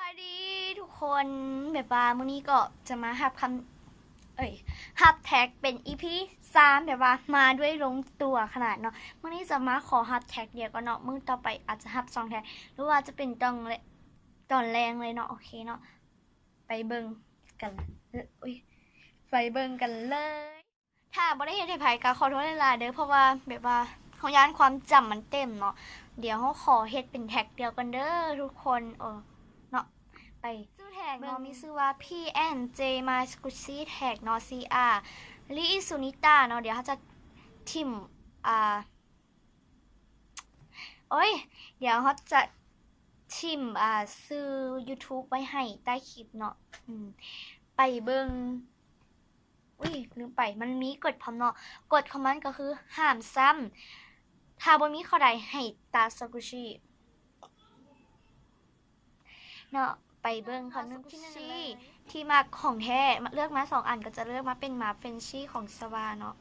ສະບາຍດີທຸກຄົນ ແບບວ່າມື້ນີ້ກໍຈະມາຮັບຄຳ ເອີຍ ຮັບແທັກເປັນອີພີສາມ ແບບວ່າມາດ້ວຍລົງຕົວຂະໜາດເນາະ. ມື້ນີ້ຈະມາຂໍຮັບແທັກດຽວກ່ອນເນາະ, ມື້ຕໍ່ໄປອາດຈະຮັບສອງແທັກ ຫຼືວ່າຈະເປັນຕອນແລ- ຕອນແລງເລີຍເນາະ. ໂອເຄເນາະ ໄປເບິ່ງກັນ ເອີຍ ໄປເບິ່ງກັນເລີຍ. ຖ້າບໍ່ໄດ້ເຮັດໃຫ້ໃຜກໍຂໍໂທດຫຼາຍໆເດີ ເພາະວ່າແບບວ່າເຮົາຢ້ານຄວາມຈຳມັນເຕັມເນາະ. ດຽວເຮົາຂໍເຮັດເປັນແທັກດຽວກັນເດີທຸກຄົນ ເອີ ເນາະ. ໄປ ຊື່ແທັກເນາະ ມີຊື່ວ່າ P and J My Squishy Tag ເນາະ C R ລີ ສຸນິຕາ ເນາະ. ດຽວເຮົາຈະຖິ້ມ ອ່າ ໂອ້ຍ ດຽວເຮົາຈະຖິ້ມ ອ່າ ຊື່ YouTube ໄວ້ໃຫ້ໃຕ້ຄລິບເນາະ. ອືມ ໄປເບິ່ງ ອຸ້ຍ ລືມໄປ ມັນມີກົດພ້ອມເນາະ. ກົດຂອງມັນກໍຄືຫ້າມຊ້ຳ ຖ້າບໍ່ມີຂໍ້ໃດໃຫ້ຕາ Squishy ເນາະ. ໄປເບິ່ງ ຂໍ້ໜຶ່ງ ທີ່ມັກຂອງແທ້ ເລືອກມາສອງອັນ ກໍຈະເລືອກມາເປັນ Muff Frenchie ຂອງ Sawa ເນາະ.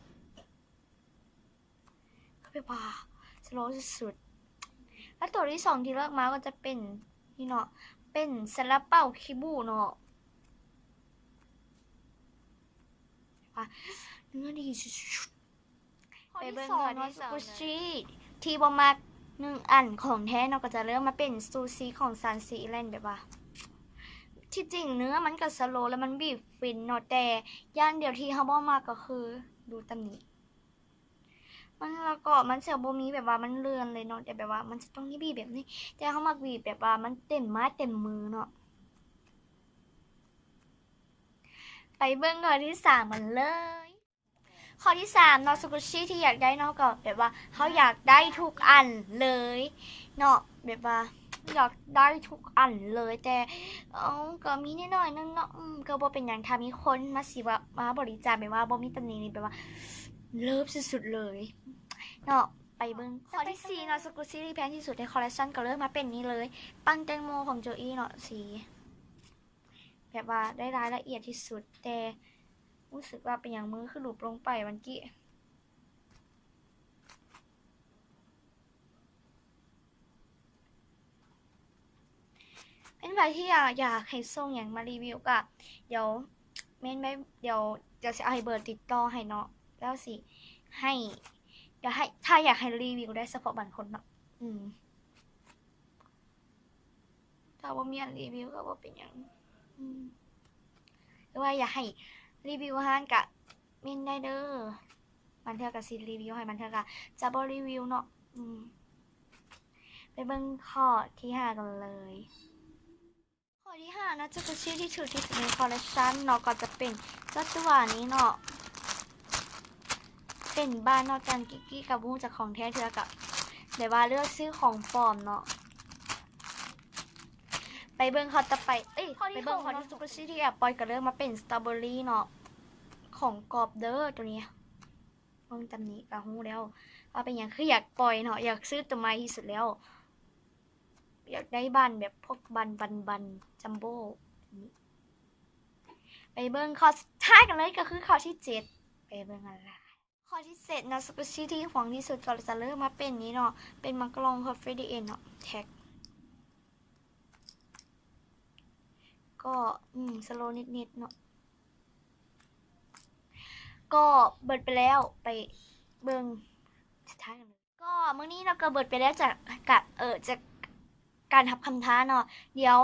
ຄືແບບວ່າ ສະໂລສຸດໆ ແລ້ວຕົວທີສອງທີ່ເລືອກມາກໍຈະເປັນນີ້ເນາະ ເປັນຊາລາເປົາຄິບູເນາະ ວ່າເນື້ອດີສຸດໆ. ໄປເບິ່ງເນາະ Squishy ທີ່ບໍ່ມັກໜຶ່ງອັນຂອງແທ້ເນາະ ກໍຈະເລືອກມາເປັນ Sushi ຂອງ Sunshine Island ແບບວ່າ ທີ່ຈິງເນື້ອມັນກໍສະໂລ ແລ້ວມັນບີບຟິນເນາະ ແຕ່ຢ່າງດຽວທີ່ເຮົາບໍ່ມັກກໍຄື ດູຕຳໜິ ມັນ ແລ້ວກໍມັນຈະບໍ່ມີແບບວ່າມັນເລື່ອນເລີຍເນາະ ແຕ່ແບບວ່າມັນຈະຕ້ອງມີບີບແບບນີ້ ແຕ່ເຮົາມັກບີບແບບວ່າມັນເຕັມໄມ້ເຕັມມືເນາະ. ໄປເບິ່ງຂໍ້ທີສາມກັນເລີຍ. ຂໍ້ທີສາມເນາະ Squishy ທີ່ຢາກໄດ້ເນາະ ກໍແບບວ່າເຮົາຢາກໄດ້ທຸກອັນເລີຍເນາະ ແບບວ່າຢາກໄດ້ທຸກອັນເລີຍ ແຕ່ ເອົາ ກໍມີໜ້ອຍໆໜຶ່ງເນາະ. ອືມ ກໍບໍ່ເປັນຫຍັງ ຖ້າມີຄົນມາຊິວ່າ ມາບໍລິຈາກ ແບບວ່າບໍ່ມີຕຳໜິນີ້ ແບບວ່າເລີບສຸດໆເລີຍເນາະ. ໄປເບິ່ງຂໍ້ທີສີ່ເນາະ Squishy ທີ່ແພງທີ່ສຸດໃນ collection ກໍເລືອກມາເປັນນີ້ເລີຍ ປັ້ນແຕງໂມຂອງ Joey ເນາະ ສີ ແບບວ່າໄດ້ລາຍລະອຽດທີ່ສຸດ ແຕ່ຮູ້ສຶກວ່າເປັນຫຍັງມືຄືຫຼຸບລົງໄປວັນກີ້. ເປັນໃຜທີ່ຢາກ ຢາກໃຫ້ສົ່ງຫຍັງມາຣີວິວກໍ ດຽວ ແມ່ນແບບ ດຽວ ດຽວຊິເອົາໃຫ້ເບີຕິດຕໍ່ໃຫ້ເນາະ ແລ້ວຊິໃຫ້ ດຽວໃຫ້ ຖ້າຢາກໃຫ້ຣີວິວໄດ້ສະເພາະບາງຄົນເນາະ ອືມ. ຖ້າບໍ່ມີອັນຣີວິວກໍບໍ່ເປັນຫຍັງ ອືມ ຫຼືວ່າຢາກໃຫ້ຣີວິວຮ້ານກະເມັ້ນໄດ້ເດີ ບາງເທື່ອກໍຊິຣີວິວໃຫ້ ບາງເທື່ອກໍຈະບໍ່ຣີວິວເນາະ ອືມ. ໄປເບິ່ງຂໍ້ທີຫ້າກັນເລີຍ. ຂໍ້ທີຫ້າເນາະ Squishy ທີ່ຖືກທີ່ສຸດໃນ collection ເນາະ ກໍຈະເປັນເຈົ້າຕົວນີ້ເນາະ ເປັນບ້າເນາະ ແຕ່ກີ້ໆກໍບໍ່ຮູ້ຈັກຂອງແທ້ເທື່ອ ກະແບບວ່າເລືອກຊື້ຂອງປອມເນາະ. ໄປເບິ່ງຂໍ້ຕໍ່ໄປ ເອີຍ ໄປເບິ່ງຂໍ້ທີ່ Squishy ທີ່ແອບປ່ອຍ ກໍເລືອກມາເປັນ Strawberry ເນາະ ຂອງກອບເດີ ຕົວນີ້ ເບິ່ງຕຳໜິກໍຮູ້ແລ້ວວ່າເປັນຫຍັງຄືຢາກປ່ອຍເນາະ ຢາກຊື້ຕົວໃໝ່ທີ່ສຸດແລ້ວ. ຢາກໄດ້ບັ້ນແບບພວກບັ້ນ ບັ້ນ ບັ້ນ ຈັມໂບ້ ນີ້. ໄປເບິ່ງຂໍ້ສຸດທ້າຍກັນເລີຍ ກໍຄືຂໍ້ທີເຈັດ ໄປເບິ່ງກັນລະ. ຂໍ້ທີເຈັດເນາະ Squishy ທີ່ຫວງທີ່ສຸດ ກໍຈະເລືອກມາເປັນນີ້ເນາະ ເປັນມາກະລົງ Confidence ເນາະ Tag ກໍ ອືມ ສະໂລນິດໆເນາະ. ກໍເບິດໄປແລ້ວ ໄປເບິ່ງສຸດທ້າຍກັນເລີຍ. ກໍມື້ນີ້ເນາະ ກໍເບິດໄປແລ້ວຈາກກະ ເອີ ຈາກການຮັບຄຳທ້າເນາະ. ດຽວ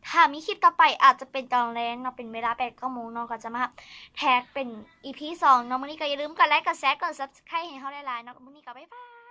ຖ້າມີຄລິບຕໍ່ໄປ ອາດຈະເປັນຕອນແລງເນາະ ເປັນເວລາແປດ ເກົ້າໂມງເນາະ ກໍຈະມາແທັກເປັນ ອີພີ ສອງເນາະ. ມື້ນີ້ກໍຢ່າລືມກົດໄລ ກົດແຊ ກົດ Subscribe ໃຫ້ເຮົາຫຼາຍໆເນາະ. ມື້ນີ້ກໍບາຍບາຍ.